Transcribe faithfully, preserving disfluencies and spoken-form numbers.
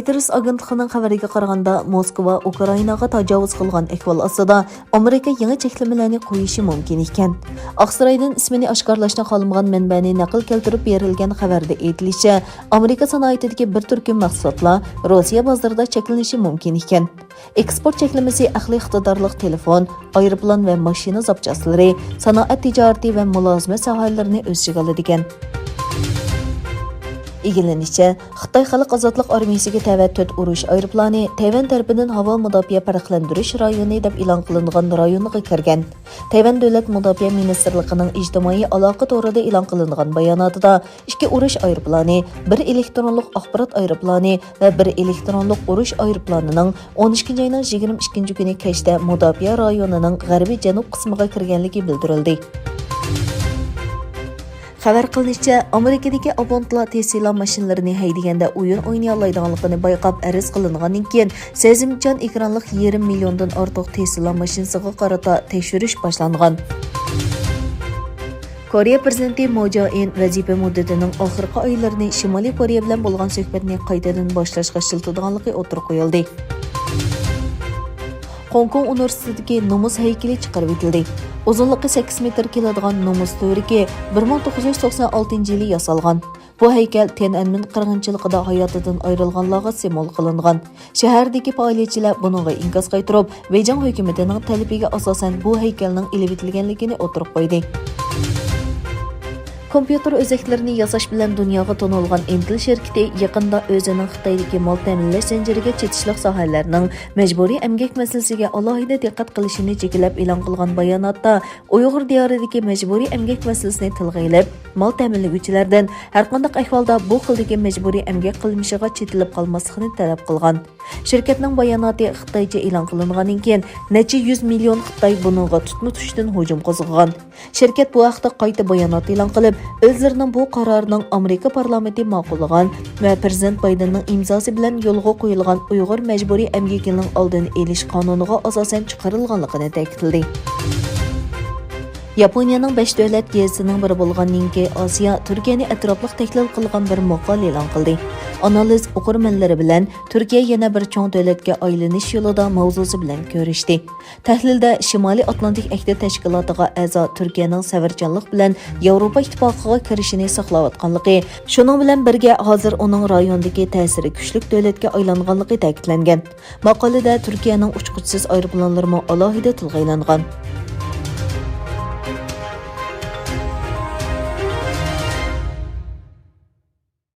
رويتېرس ئاگېنتلىقىنىڭ خەۋىرىگە قارىغاندا، موسكۋا ئۇكرائىناغا تاجاۋۇز قىلغان ئەھۋال ئاستىدا ئامېرىكا يېڭى چەكلىمىلەرنى قويۇشى مۇمكىن ئىكەن. ئاقسارايدىن ئىسمىنى ئاشكارىلاشنى خالىمىغان مەنبەنى نەقىل كەلتۈرۈپ بېرىلگەن خەۋەردە ئېيتىلىشىچە، ئامېرىكا سانائىتىدىكى بىر تۈركۈم مەھسۇلاتلار روسىيە بازىرىدا چەكلىنىشى مۇمكىن ئىكەن. ئېكسپورت چەكلىمىسى ئەقلىي ئىقتىدارلىق تېلېفون، ئايروپىلان ۋە ماشىنا زاپچاسلىرى، سانائەت تىجارىتى ۋە مۇلازىمەت ساھەلىرىنى ئۆز ئىچىگە ئالىدىكەن. ئىگىلىنىشىچە، خىتاي خەلق ئازادلىق ئارمىيىسىگە تەۋە تۆت ئۇرۇش ئايروپىلانى تەيۋەن تەرىپىدىن ھاۋا مۇداپىئە پەرقلەندۈرۈش رايونى دەپ ئېلان قىلىنغان رايونغا كىرگەن. تەيۋەن دۆلەت مۇداپىئە مىنىستىرلىقىنىڭ ئىجتىمائىي ئالاقە تورىدا ئېلان قىلىنغان باياناتىدا، ئىككى ئۇرۇش ئايروپىلانى، بىر ئېلېكترونلۇق ئاخبارات ئايروپىلانى ۋە بىر ئېلېكترونلۇق ئۇرۇش ئايروپىلانىنىڭ ئون ئىككىنچى ئاينىڭ يىگىرمە ئىككىنچى كۈنى كەچتە مۇداپىئە رايونىنىڭ غەربىي جەنۇب قىسمىغا كىرگەنلىكى بىلدۈرۈلدى. خەۋەر قىلىنىشىچە، ئامېرىكىدىكى ئابونتلار تېسلا ماشىنىلىرىنى ھەيدىگەندە ئويۇن ئوينىيالايدىغانلىقىنى بايقاپ ئەرز قىلىنغاندىن كېيىن، سېزىمچان ئېكرانلىق يېرىم مىليوندىن ئارتۇق تېسلا ماشىنىسىغا قارىتا تەكشۈرۈش باشلانغان. كورېيە پىرېزىدېنتى مو جيائىن ۋەزىپە مۇددىتىنىڭ ئاخىرقى ئايلىرىنى شىمالىي كورېيە بىلەن بولغان سۆھبەتنى قايتىدىن باشلاشقا ئىشلىتىدىغانلىقى ئوتتۇرىغا قويۇلدى. خوڭكوڭ ئۇنىۋېرسىتېتىدىكى نومۇس ھەيكىلى چىقىرىۋېتىلدى. ئۇزۇنلۇقى سەككىز مېتىر كېلىدىغان نومۇس تۈۋرۈكى بىر مىڭ توققۇز يۈز توقسان ئالتىنچى يىلى ياسالغان. بۇ ھەيكەل تيەنئەنمېن قىرغىنچىلىقىدا ھاياتىدىن ئايرىلغانلارغا سىمۋول قىلىنغان. شەھەردىكى پائالىيەتچىلەر بۇنىڭغا ئىنكاس قايتۇرۇپ، بېيجىڭ ھۆكۈمىتىنىڭ تەلىپىگە ئاساسەن بۇ ھەيكەلنىڭ ئېلىۋېتىلگەنلىكىنى ئوتتۇرىغا قويدى. كومپيۇتېر ئۆزەكلىرىنى ياساش بىلەن دۇنياغا تونۇلغان ئىنتېل شىركىتى يېقىندا ئۆزىنىڭ خىتايدىكى مال تەمىنلەش زەنجىرىگە چېتىشلىق ساھەلەرنىڭ مەجبۇرىي ئەمگەك مەسىلىسىگە ئالاھىدە دىققەت قىلىشىنى جىكىلەپ ئېلان قىلغان باياناتتا، ئۇيغۇر دىيارىدىكى مەجبۇرىي ئەمگەك مەسىلىسىنى تىلغا ئېلىپ، مال تەمىنلىگۈچىلەردىن ھەرقانداق ئەھۋالدا بۇ خىلدىكى مەجبۇرىي ئەمگەك قىلمىشىغا چېتىلىپ قالماسلىقىنى تەلەپ قىلغان. شىركەتنىڭ باياناتى خىتايچە ئېلان قىلىنغاندىن كېيىن، نەچچە يۈز مىليون خىتاي بۇنىڭغا تۇتما-تۇشتىن ھۇجۇم قوزغىغان. شىركەت بۇ ھەقتە قايتا بايانات ئېلان قىلىپ، ئۆزلىرىنىڭ بۇ قارارىنىڭ ئامېرىكا پارلامېنتى ماقۇللىغان ۋە پىرېزىدېنت بايدېننىڭ ئىمزاسى بىلەن يولغا قويۇلغان ئۇيغۇر مەجبۇرىي ئەمگىكىنىڭ ئالدىنى ئېلىش قانۇنىغا ئاساسەن چىقىرىلغانلىقىنى تەكىتلىدى. ياپونىيەنىڭ بەش دۆلەت گېزىتىنىڭ بىرى بولغان نىنكەي ئاسىيا تۈركىيەنى ئەتراپلىق تەھلىل قىلغان بىر ماقالە ئېلان قىلدى. ئانالىز ئوقۇرمەنلىرى بىلەن تۈركىيە يەنە بىر چوڭ دۆلەتكە ئايلىنىش يولىدا ماۋزۇسى بىلەن كۆرۈشتى. تەھلىلدە شىمالىي ئاتلانتىك ئەھدى تەشكىلاتىغا ئەزا تۈركىيەنىڭ سەۋرچانلىق بىلەن ياۋروپا ئىتتىپاقىغا كىرىشىنى ساقلاۋاتقانلىقى، شۇنىڭ بىلەن بىرگە ھازىر ئۇنىڭ رايوندىكى تەسىرى كۈچلۈك دۆلەتكە ئايلانغانلىقى تەكىتلەنگەن. ماقالىدە تۈركىيەنىڭ ئۇچقۇچىسىز ئايروپىلانلىرىمۇ ئالاھىدە تىلغا ئېلىنغان.